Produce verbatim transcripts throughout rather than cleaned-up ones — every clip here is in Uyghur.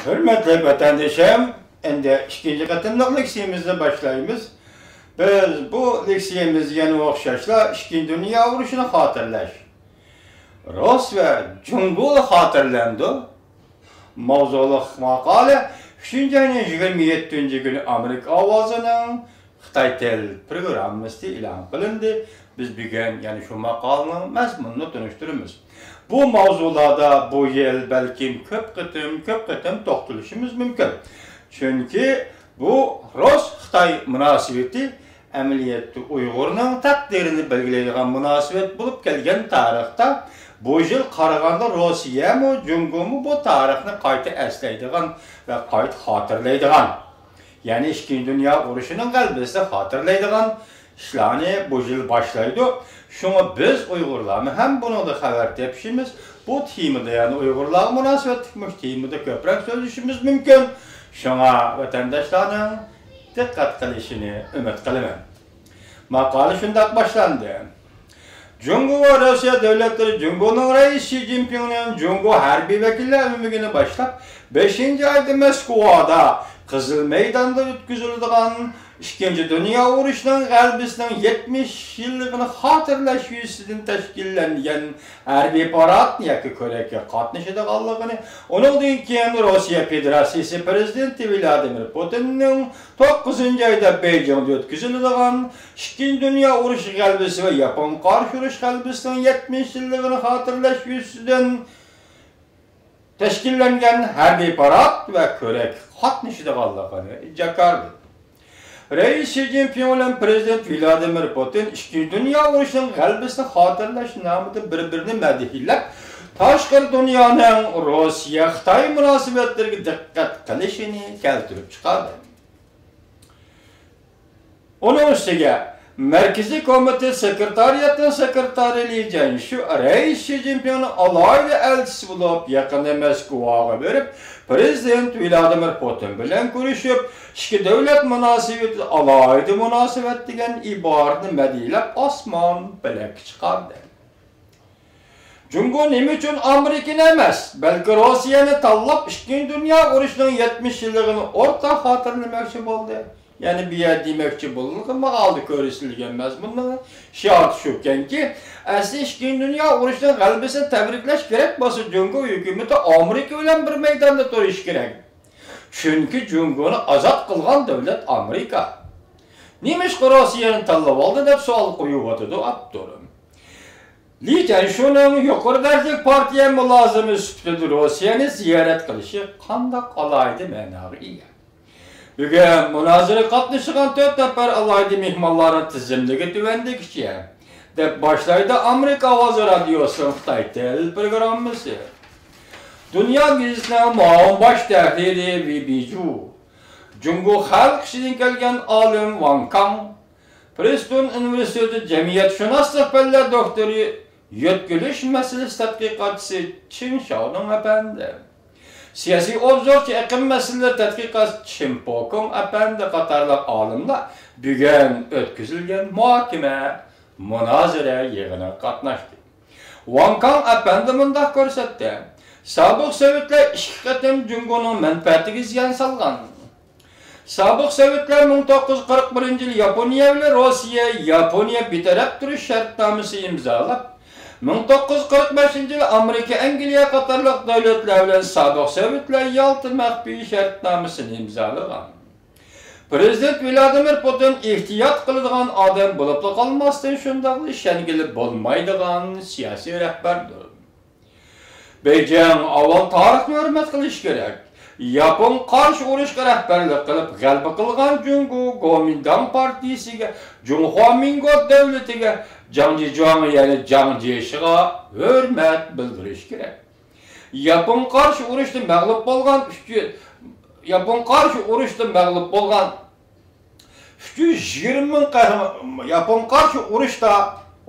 ھۆرمەتلىك ۋەتەندىشىم، ئەمدى ئىككىنچى قېتىملىق لېكسىيىمىزنى باشلايمىز. بىز بۇ لېكسىيىمىز يەنە ئوخشاشلا ئىككىنچى دۇنيا ئۇرۇشىنى خاتىرىلەش، رۇس ۋە جۇڭگو خاتىرىلەندۇ ماۋزۇلۇق ماقالە ئۈچىنچى ئاينىڭ يىگىرمە يەتتىنچى كۈنى ئامېرىكا ئاۋازىنىڭ خىتاي تىل پروگراممىسىدا ئېلان قىلىندى. بىز بۈگۈن يەنە شۇ ماقالىنىڭ مەزمۇنىنى تونۇشتۇرىمىز. بۇ ماۋزۇلاردا بۇ يىل بەلكىم كۆپ قېتىم، كۆپ قېتىم توختىلىشىمىز مۇمكىن. چۈنكى بۇ رۇس-خىتاي مۇناسىۋىتى ئەمەلىيەتتە ئۇيغۇرنىڭ تەقدىرىنى بەلگىلەيدىغان مۇناسىۋەت بولۇپ كەلگەن تارىختا، بۇ يىل قارىغاندا روسىيەمۇ، جۇڭگومۇ بۇ تارىخنى قايتا ئەسلەيدىغان ۋە قايتا خاتىرىلەيدىغان، يەنى ئىككىنچى دۇنيا ئۇرۇشىنىڭ غەلىبىسىنى خاتىرىلەيدىغان ئىشلارنى بۇ يىل باشلايدۇ. شۇڭا بىز ئۇيغۇرلارمۇ ھەم بۇنىڭدا خەۋەر تېپىشىمىز، بۇ تېمىدا، يەنى ئۇيغۇرلارغا مۇناسىۋەتلىك مۇشۇ تېمىدا كۆپرەك سۆزلىشىشىمىز مۇمكىن. شۇڭا ۋەتەنداشلارنىڭ دىققەت قىلىشىنى ئۈمىد قىلىمەن. ماقالە شۇنداق باشلاندى. جۇڭگو ۋە روسىيە دۆلەتلىرى جۇڭگونىڭ رەئىسى شى جىنپىڭنىڭ جۇڭگو ھەربىي ۋەكىللەر ئۆمىكىنى باشلاپ، بەشىنچى ئايدا موسكۋادا قىزىل مەيداندا ئۆتكۈزۈلىدىغان ئىككىنچى دۇنيا ئۇرۇشىنىڭ غەلىبىسىنىڭ يەتمىش يىللىقىنى خاتىرىلەش يۈزىسىدىن تەشكىللەنگەن ھەربىي پاراتنى ياكى كۆرەككە قاتنىشىدىغانلىقىنى، ئۇنىڭدىن كېيىن روسىيە فېدېراتسىيىسى پىرېزىدېنتى ۋلادىمىر پۇتىننىڭ توققۇزىنچى ئايدا بېيجىڭدا ئۆتكۈزۈلىدىغان ئىككىنچى دۇنيا ئۇرۇشى غەلىبىسى ۋە ياپونغا قارشى ئۇرۇش غەلىبىسىنىڭ يەتمىش يىللىقىنى خاتىرىلەش يۈزىسىدىن تەشكىللەنگەن ھەربىي پارات ۋە كۆرەككە قاتنىشىدىغانلىقىنى جاكارلىدى. رەئىس شى جىنپىڭ بىلەن پىرېزىدېنت ۋلادىمىر پۇتىن ئىككىنچى دۇنيا ئۇرۇشىنىڭ غەلىبىسىنى خاتىرىلەش نامىدا بىر-بىرىنى مەدھىيلەپ، تاشقىرى دۇنيانىڭ روسىيە-خىتاي مۇناسىۋەتلىرىگە دىققەت قىلىشىنى كەلتۈرۈپ چىقاردى. ئۇنىڭ ئۈستىگە، مەركىزىي كومىتېت سېكرېتارىياتىنىڭ سېكرېتارى لى جيەنشۇ رەئىس شى جىنپىڭنىڭ ئالاھىدە ئەلچىسى بولۇپ، يېقىندا موسكۋاغا بېرىپ، پىرېزىدېنت ۋلادىمىر پۇتىن بىلەن كۆرۈشۈپ، ئىككى دۆلەت مۇناسىۋىتىدە ئالاھىدە مۇناسىۋەت دېگەن ئىبارىنى مەدھىيلەپ، ئاسمان پەلەككە چىقاردى. جۇڭگو نېمە ئۈچۈن ئامېرىكىنى ئەمەس، بەلكى روسىيەنى تاللاپ، ئىككىنچى دۇنيا ئۇرۇشىنىڭ يەتمىش يىللىقىنى ئورتاق خاتىرىلىمەكچى بولدى؟ يەنى بۇ يەردە دېمەكچى بولغىنىمىز، ئالدى كۆرسىتىلگەن مەزمۇننىڭ شىئارىتى شۇكەنكى، ئەسلى ئىككىنچى دۇنيا ئۇرۇشىنىڭ غەلىبىسىنى تەبرىكلەش كېرەك بولسا، جۇڭگو ھۆكۈمىتى ئامېرىكا بىلەن بىر مەيداندا تۇرۇشى كېرەك. چۈنكى جۇڭگونى ئازاد قىلغان دۆلەت ئامېرىكا. نېمىشقا روسىيەنى تاللىۋالدى دەپ سوئال قويۇۋاتىدۇ ئاپتور. لى جيەنشۇنىڭ يۇقىرى دەرىجىلىك پارتىيە مۇلازىمى سۈپىتىدە روسىيەنى زىيارەت قىلىشى قانداق ئالاھىدە مەناغا ئىگە؟ بۈگۈن مۇنازىرىگە قاتنىشىدىغان تۆت نەپەر ئالاھىدە مېھمانلارنىڭ تىزىملىكى تۆۋەندىكىچە، دەپ باشلايدۇ ئامېرىكا ئاۋازى رادىيوسىنىڭ خىتاي تىل پروگراممىسى. دۇنيا گېزىتىنىڭ مۇئاۋىن باش تەھرىرى ۋېي بىجۇ، جۇڭگو خەلق ئىچىدىن كەلگەن ئالىم ۋاڭ كاڭ، پرىنستون ئۇنىۋېرسىتېتى جەمئىيەتشۇناسلىق پەنلەر دوكتورى، يۆتكىلىش مەسىلىسى تەتقىقاتچىسى چىڭ شياۋنىڭ ئەپەندى، سىياسىي ئوبزورچى، ئېقىم مەسىلىلىرى تەتقىقاتچى چىن پوكۇڭ ئەپەندى قاتارلىق ئالىملار بۈگۈن ئۆتكۈزۈلگەن مۇھاكىمە، مۇنازىرە يىغىنىغا قاتناشتى. ۋاڭ كاڭ ئەپەندى مۇنداق كۆرسەتتى، سابىق سوۋېتلار ئىككى قېتىم جۇڭگونىڭ مەنپەئەتىگە زىيان سالغان. سابىق سوۋېتلار مىڭ توققۇز يۈز قىرىق بىرىنچى يىلى ياپونىيە بىلەن روسىيە، ياپونىيە بىتەرەپ تۇرۇش شەرتنامىسى ئىمزالاپ، مىڭ توققۇز يۈز قىرىق بەشىنچى يىلى ئامېرىكا، ئەنگلىيە قاتارلىق دۆلەتلەر بىلەن سابىق سوۋېتلار يالتا مەخپىي شەرتنامىسىنى ئىمزالىغان. پىرېزىدېنت ۋلادىمىر پۇتىن ئېھتىيات قىلىدىغان ئادەم بولۇپلا قالماستىن، شۇنداقلا ئىشەنگىلى بولمايدىغان سىياسىي رەھبەردۇر. بېيجىڭ ئاۋۋال تارىخنى ھۆرمەت قىلىشى كېرەك. ياپون قارشى ئۇرۇشقا رەھبەرلىك قىلىپ، غەلىبە قىلغان جۇڭگو گومىنداڭ پارتىيىسىگە، جۇڭخۇا مىنگو دۆلىتىگە، جاڭ جىجۇاڭ، يەنى جاڭ جيېشىغا ھۆرمەت بىلدۈرۈشى كېرەك. ياپون قارشى ئۇرۇشتا مەغلۇپ بولغان ئۈچ، ياپون قارشى ئۇرۇشتا مەغلۇپ بولغان ئۈچ يۈز يىگىرمە مىڭ قەھرىمان، ياپون قارشى ئۇرۇشتا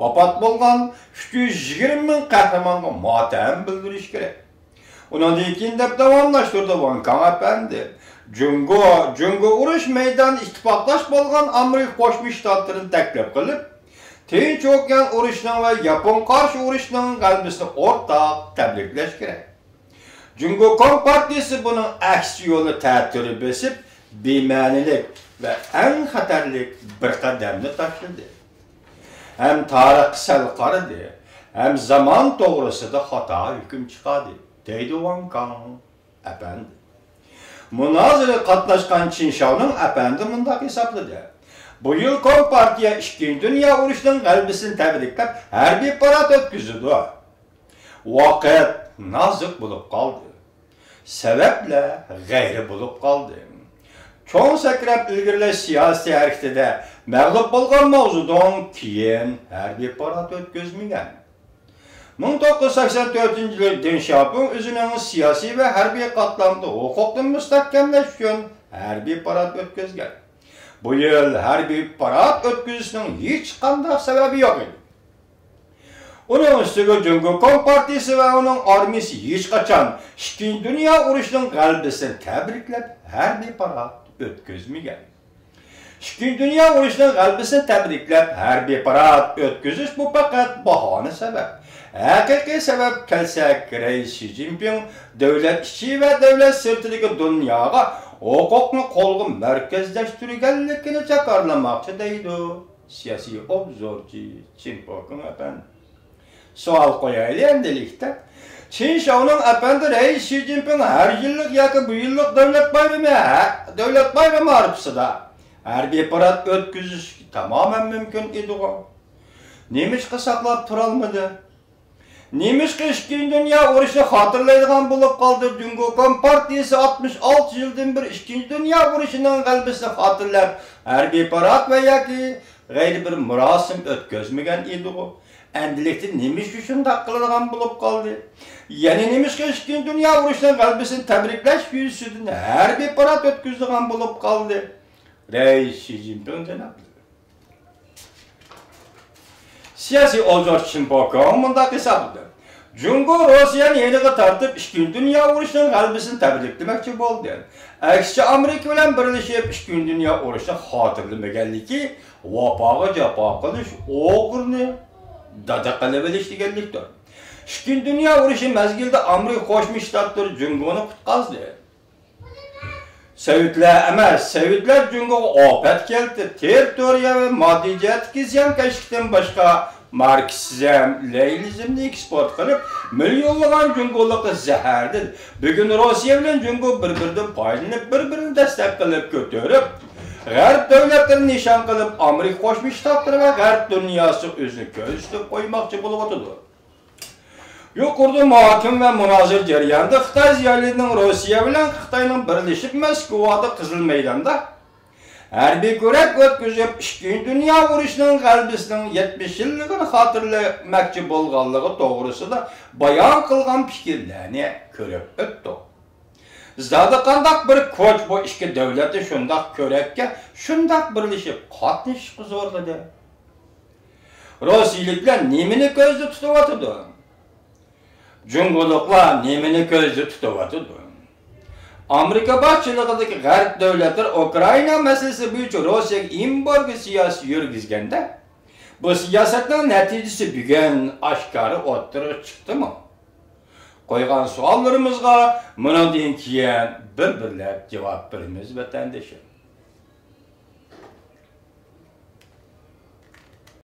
ۋاپات بولغان ئۈچ يۈز يىگىرمە مىڭ قەھرىمانغا ماتەم بىلدۈرۈش كېرەك. ئۇنىڭدىن كېيىن دەپ داۋاملاشتۇردى ۋاڭ كاڭ ئەپەندى، جۇڭگو، جۇڭگو ئۇرۇش مەيدانىدا ئىتتىپاقداش بولغان ئامېرىكا قوشما شتاتلىرىنى تەكلىپ قىلىپ، تىنچ ئوكيان ئۇرۇشىنىڭ ۋە ياپون قارشى ئۇرۇشىنىڭ غەلىبىسىنى ئورتاق تەبرىكلەش كېرەك. جۇڭگو كومپارتىيىسى بۇنىڭ ئەكسىچە يولىنى تەتۈر بېسىپ، بىمەنىلىك ۋە ئەڭ خەتەرلىك بىر قەدەمنى تاشلىدى. ھەم تارىخقا سەل قارىدى، ھەم زامان توغرىسىدا خاتا ھۆكۈم چىقاردى، دەيدۇ ۋاڭ كاڭ ئەپەندى. مۇنازىرىگە قاتناشقان چىن شاۋنىڭ ئەپەندى مۇنداق ھېسابلىدى: بۇ يىل كومپارتىيە ئىككىنچى دۇنيا ئۇرۇشىنىڭ غەلىبىسىنى تەبرىكلەپ ھەربىي پارات ئۆتكۈزىدۇ. ۋاقىت نازۇك بولۇپ قالدى. سەۋەبلەر غەيرىي بولۇپ قالدى. چوڭ سەكرەپ ئىلگىرىلەش سىياسىي ھەرىكىتىدە مەغلۇپ بولغان ماۋزېدۇڭ كېيىن ھەربىي پارات ئۆتكۈزمىگەن. مىڭ توققۇز يۈز سەكسەن تۆتىنچى يىلى دېڭ شياۋپىڭ ئۆزىنىڭ سىياسىي ۋە ھەربىي قاتلامدا ھوقۇقنى مۇستەھكەملەش ئۈچۈن ھەربىي پارات ئۆتكۈزگەن. بۇ يىل ھەربىي پارات ئۆتكۈزۈشنىڭ ھېچقانداق سەۋەبى يوق ئىدى. ئۇنىڭ ئۈستىگە جۇڭگو كومپارتىيىسى ۋە ئۇنىڭ ئارمىيىسى ھېچقاچان ئىككىنچى دۇنيا ئۇرۇشىنىڭ غەلىبىسىنى تەبرىكلەپ ھەربىي پارات ئۆتكۈزمىگەن. ئىككىنچى دۇنيا ئۇرۇشىنىڭ غەلىبىسىنى تەبرىكلەپ ھەربىي پارات ئۆتكۈزۈش بۇ پەقەت باھانە سەۋەب. ھەقىقىي سەۋەب كەلسەك، رەئىس شى جىنپىڭ دۆلەت ئىچى ۋە دۆلەت سىرتىدىكى دۇنياغا ھوقۇقنى قولغا مەركەزلەشتۈرگەنلىكىنى جاكارلىماقچى، دەيدۇ سىياسىي ئوبزورچى چىن پوكىڭ ئەپەندى. سوئال قويايلى ئەمدىلىكتە. چىن شاۋنىڭ ئەپەندى رەئىس شى جىنپىڭ ھەر يىللىق ياكى بۇ يىللىق دۆلەت بايرىمى، ھە، دۆلەت بايرىمى ئارىپىسىدا ھەربىي پارات ئۆتكۈزۈشى تامامەن مۇمكىن ئىدىغۇ. نېمىشقا ساقلاپ تۇرالمىدى؟ نېمىشقا ئىككىنچى دۇنيا ئۇرۇشىنى خاتىرىلەيدىغان بولۇپ قالدى؟ جۇڭگو كومپارتىيىسى ئاتمىش ئالتە يىلدىن بېرى ئىككىنچى دۇنيا ئۇرۇشىنىڭ غەلىبىسىنى خاتىرىلەپ، ھەربىي پارات ۋە ياكى غەيرىي بىر مۇراسىم ئۆتكۈزمىگەن ئىدىغۇ. ئەمدىلىكتە نېمىشقا شۇنداق قىلىدىغان بولۇپ قالدى؟ يەنە نېمىشقا ئىككىنچى دۇنيا ئۇرۇشىنىڭ غەلىبىسىنى تەبرىكلەش يۈزىسىدىن ھەربىي پارات ئۆتكۈزىدىغان بولۇپ قالدى؟ رەئىس شى جىنپىڭ جانابلىرى. سىياسىي ئوبزورچى چىن پوكىڭ مۇنداق ھېسابلىدى: جۇڭگو روسىيەنى يېنىغا تارتىپ، ئىككىنچى دۇنيا ئۇرۇشىنىڭ غەلىبىسىنى تەبرىكلىمەكچى بولدى. ئەكسىچە، ئامېرىكا بىلەن بىرلىشىپ، ئىككىنچى دۇنيا ئۇرۇشىنى خاتىرىلىمىگەنلىكى ۋاپاغا جاپا قىلىش، ئوغرىنى دادا قىلىۋېلىش دېگەنلىكتۇر. ئىككىنچى دۇنيا ئۇرۇشى مەزگىلىدە ئامېرىكا قوشما شتاتلىرى جۇڭگونى قۇتقازدى. سوۋېتلار ئەمەس، سوۋېتلار جۇڭگوغا ئاپەت كەلتۈردى. تېررىتورىيە ۋە ماددىي جەھەتتىكى زىيانكەشلىكتىن باشقا، ماركسىزم، لېنىنىزمنى ئېكسپورت قىلىپ، مىليونلىغان جۇڭگولۇقنى زەھەرلىدى. بۈگۈن روسىيە بىلەن جۇڭگو بىر-بىرىدىن پايدىلىنىپ، بىر-بىرىنى دەستەك قىلىپ كۆتۈرۈپ، غەرب دۆلەتلىرىنى نىشان قىلىپ، ئامېرىكا قوشما شتاتلىرى ۋە غەرب دۇنياسىغا ئۆزىنى كۆرسىتىپ قويماقچى بولۇۋاتىدۇ. يۇقىرىدا مۇھاكىمە ۋە مۇنازىرە جەريانىدا خىتاي زىيالىيلىرىنىڭ روسىيە بىلەن خىتاينىڭ بىرلىشىپ مەسكۇۋادا قىزىل مەيداندا ھەربىي كۆرەك ئۆتكۈزۈپ، ئىككىنچى دۇنيا ئۇرۇشىنىڭ غەلىبىسىنىڭ يەتمىش يىللىقىنى خاتىرىلىمەكچى بولغانلىقى توغرىسىدا بايان قىلغان پىكىرلەرنى كۆرۈپ ئۆتتۇق. زادى قانداق بىر كوچ بۇ ئىككى دۆلەتنى شۇنداق كۆرەككە، شۇنداق بىرلىشىپ قاتنىشىشقا زورلىدى؟ روسىيىلىكلەر نېمىنى كۆزدە تۇتۇۋاتىدۇ؟ جۇڭگولۇقلار نېمىنى كۆزدە تۇتۇۋاتىدۇ؟ ئامېرىكا باشچىلىقىدىكى غەرب دۆلەتلىرى ئۇكرائىنا مەسىلىسى بويىچە روسىيەگە ئېمبارگو سىياسىتى يۈرگۈزگەندە، بۇ سىياسەتنىڭ نەتىجىسى بۈگۈن ئاشكارا ئوتتۇرىغا چىقتىمۇ؟ قويغان سوئاللىرىمىزغا مۇنىڭدىن كېيىن بىر-بىرلەپ جاۋاب بېرىمىز، ۋەتەندىشىم.